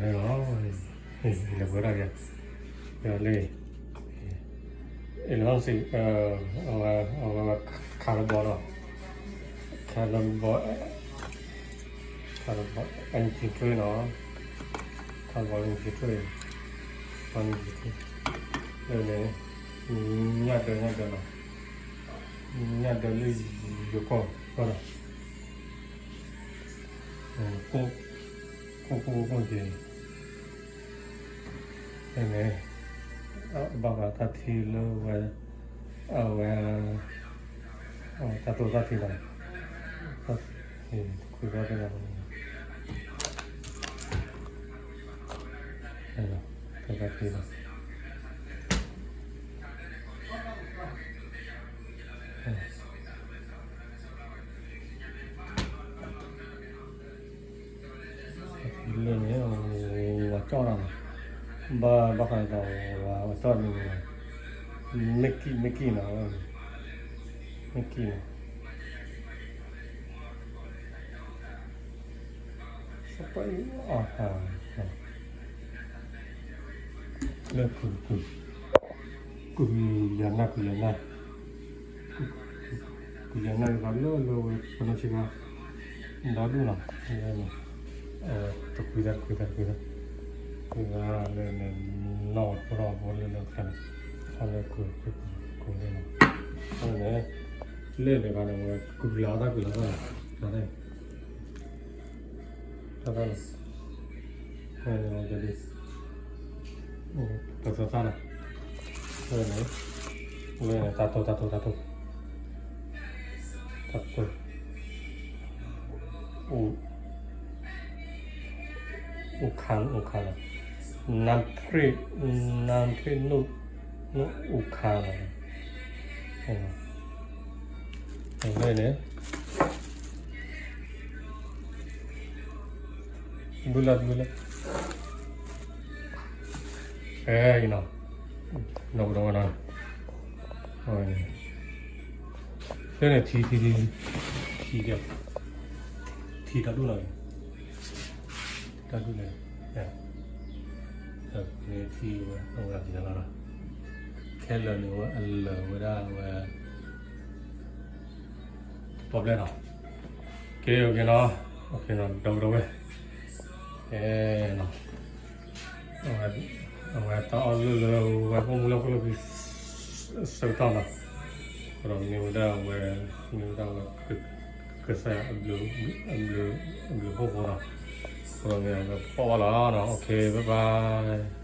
လီၤ, လဲၤပှဲၤတၢ်က့ၤ, လၢ, အ့ၣ်လီၤစံး, အဝဲ, အဝဲ, ခးတဘီနီၤ, ခးတဘီ, ခးတဘီ, အနံၣ်က့ၤထွဲနီၤ, ခးတဘီအနံၣ်က့ၤထွဲ, အနံၣ်က့ၤထွဲ, လၢန့ၣ်, ညၣ်ဒၢညၣ်ဒၢနီၤ, ညၣ်ဒၢလၢယိၤကီၢ်, ကီၢ်, ကိၣ်, ကိၣ်ကိၣ်ကိၣ်က့ၤ ဖဲန့ၣ်, ဘၣ်ဃးတၢ်ထံလၢဝဲ, အဝဲ, တၢ်တိာ်တၢ်ထံလီၤ, တၢ်ထံ, တခွံဘၣ်ဖဲန့ၣ်, တၢ်ထံလီၤ, လၢန့ၣ်, ဝဲကၠီၣ်နီၤ, ဘၣ်, ဘၣ်ဃးဒီးဝဲကၠီၣ်န့ၣ်, မ့ၢ်ကံၣ်, မ့ၢ်ကံၣ်နီၤ, မ့ၢ်ကံၣ်နီၤ, စပၢၤအီၤ, လၢကုၢ်, ကုၢ်ယၤနၢ်, ကုၢ်ယၤနၢ်, ကုၢ်ယၤနၢ်ယသးလၢလၢဝဲ ပနီၢ်ဆံးခါ, ဒီဒူၣ်နီၤ, တကွံသး တကွံသး တကွံသး, ကွံသးလၢန့ၣ်, နီၢ်ဝဲဖိထီၣ်ဖိလၢလၢကျဲန့ၣ်, ထီၣ်လၢကုၢ်, ကုၢ်လၢနီၤ, န့ၣ်, လၢန့ၣ်ခါန့ၣ် ဝဲကုၢ်လၢအီၣ်တၢ်ကုၢ်လၢအီၣ်, တၢ်သၣ်န့ၣ်, တၢ်သၣ်လီၤ, တၢ်သၣ်လီၤ, လၢန့ၣ်, လၢန့ၣ် တၢ်တိာ် တၢ်တိာ် တၢ်တိာ်, တၢ်တိာ်, အိၣ်, အိၣ်ခါ အိၣ်ခါလီၤ, နၢ်ဖရ့ၣ်, နၢ်ဖရ့ၣ် နအိၣ်ခါလီၤ, လၢန့ၣ် ဘုလၢ ဘုလၢ, အဲ, နီၢ်ကဒီးဝဲနီၤ, ဖဲန့ၣ် ထံ, ထံ, ထံ, ထံ, ထံတၢ်ဒူၣ်လီၤ, တၢ်ဒူၣ်န့ၣ်, ထံဝဲ, အဝဲဒၣ်လီၤ, ခဲလၢာ်န့ၣ်ဝဲအလၢာ်ဝဲဒၣ်ဝဲ ပီၣ်ဘျဲၣ်နီၤ, ကဲ, ကဲနီၤ, ကဲနီၤ, ဒီးဒီးဝဲ, ကဲနီၤ, အဝဲတၢ်အီၣ်လၢလၢဝဲ ပမူလၢခိၣ်လၢခံ ဆၢကတီၢ်နီၤ, အဃိဒီးမ့ၢ်ဝဲဒၣ်ဝဲ, မ့ၢ်ဝဲဒၣ်ဝဲ ကစၢ်ယွၤအဘျုး, အဘျုး, အဘျုးအဖှိၣ်ဖိနီၤ, အဃိဒီးမ့ၢ်ဝဲပီၣ်ဘၣ်လီၤနီၤ, โอเค, bye bye.